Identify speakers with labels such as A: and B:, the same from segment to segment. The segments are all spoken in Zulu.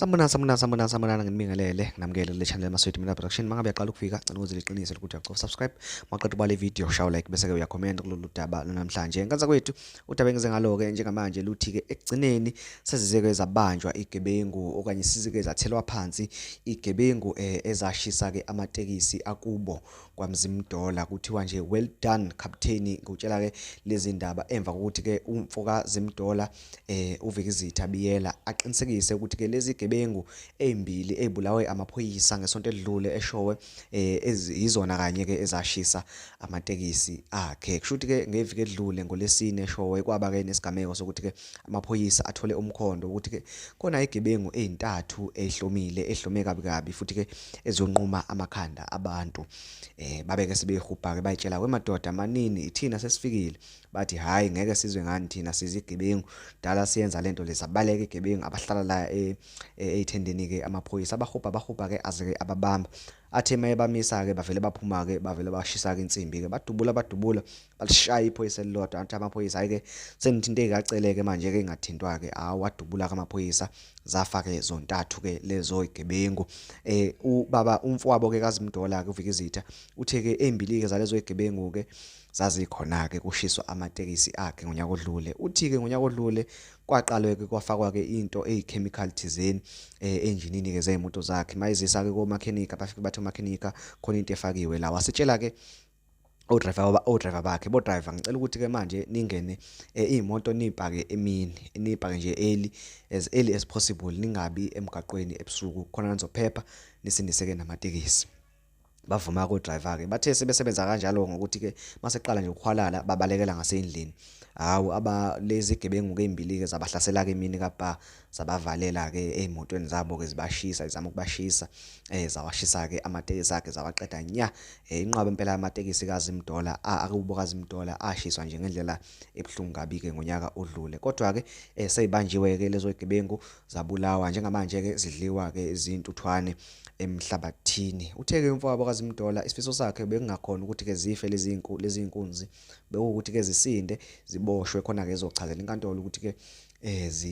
A: Sanibonani, sanibonani, sanibonani, sanibonani, nginibingelele, nginamukele kule channel yaMaswidi Media Production. Mangabe uyaqala ukufika, cela ukwenze iqiniso lokuthi uyacofa subscribe. Maqeda ubale video, shaw like bese-ke uyakhomenta kulolu daba lwanamhlanje. Ngenza kwethu udaba engize ngalo-ke njengamanje luthi-ke ekugcineni sezizeke zabanjwa igebengu okanye sizike zathelwa phansi igebengu ezashisa-ke amatekisi akubo kwaMzimdola. Kuthiwa nje well done captain, ngikutshela-ke lezi ndaba emva kokuthi-ke umfoka Zimdola uVikizitha Biyela aqinisekise ukuthi ke lezi gebengu ezimbili ezibulawe amaphoyisa ngesonto elidlule eShowe yizona kanye ke ezashisa amatekisi akhe. Kusho ukuthi ke ngeviki edlule ngolesine eShowe kwaba ke nesigameko sokuthi ke amaphoyisa athole umkhondo ukuthi ke khona igebengu ezintathu ezihlomile ehlome kabi kabi futhi ke ezonquma amakhanda abantu. Babeke sebehubha ke bayitshela wemadoda manini ithina sesifikile. Bathi hhayi ngeke sizwe ngani thina sizigebengu dala siyenza lento leza baleka igebengu abahlala la ey'thendeni-ke amaphoyisa abahubha bahubha-ke aze-ke ababamba athe uma ebamisa-ke bavele baphuma-ke bavele bashisa-ke insimbi-ke badubula badubula balishaya iphoyisa elilodwa athi amaphoyisa hhayi-ke senithinte kacele-ke manje-ke ingathintwa-ke awu wadubula-ke amaphoyisa zafa-ke zontathu-ke lezo yigebengu ubaba umfowabo-ke kaZimdola-ke uVikizitha uthe-ke ey'mbili-ke zalezo yigebengu-ke Zazikhona-ke kushiswa amatekisi akhe ngonyaka odlule. Uthi-ke ngonyaka odlule kwaqalwe-ke kwafakwa-ke into eyi-chemical thizeni enjinini-ke zey'moto zakhe. Mayizisa-ke komakhenikha bafike bathi omakhenikha khona into efakiwe la. Wasitshela-ke odrayiva odrayiva bakhe bodrayiva ngicela ukuthi-ke manje ningene iy'moto niy'pake emini niy'pake nje early as early as possible ningabi emgaqweni ebusuku khona nizophepha nisindise-ke namatekisi. Bavuma ko-driver-ke bathe sebesebenza kanjalo ngokuthi-ke maseqala nje ukuhwalala babalekela ngasendlini. Hawu aba lezi gebengu-ke ey'mbili-ke zabahlasela-ke emini kabha zabavalela-ke ey'motweni zabo-ke zibashisa zizama ukubashisa zawashisa-ke amatekisi akhe zawaqeda nya. Inqwaba impela yamatekisi kaZimdola akubo kaZimdola ashiswa nje ngendlela ebuhlungu kabi-ke ngonyaka odlule. Kodwa-ke sey'banjiwe-ke lezo zigebengu zabulawa njengamanje-ke zidliwa-ke izintuthwane emhlabathini. Uthe-ke umfowabo kaZimdola isifiso sakhe bekungakhona ukuthi-ke zife lezi lezi nkunzi bekuwukuthi-ke zisinde ziboshwe khona-ke ezochazela inkantolo ukuthi-ke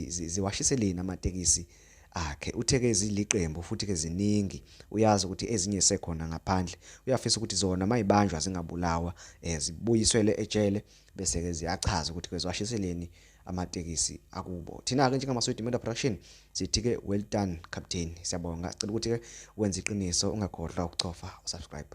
A: ziwashiseleni amatekisi akhe. Uthe-ke ziliqembu futhi-ke ziningi uyazi ukuthi ezinye zisekhona ngaphandle uyafisa ukuthi zona mayibanjwa zingabulawa zibuyiswele ejele bese-ke ziyachaza ukuthi-ke ziwashiseleni amatekisi akubo. Thina-ke njengaMaswidi Media Production sithi-ke well done captain, siyabonga. Sicela ukuthi-ke wenze iqiniso ungakhohlwa ukucofa usubscribe.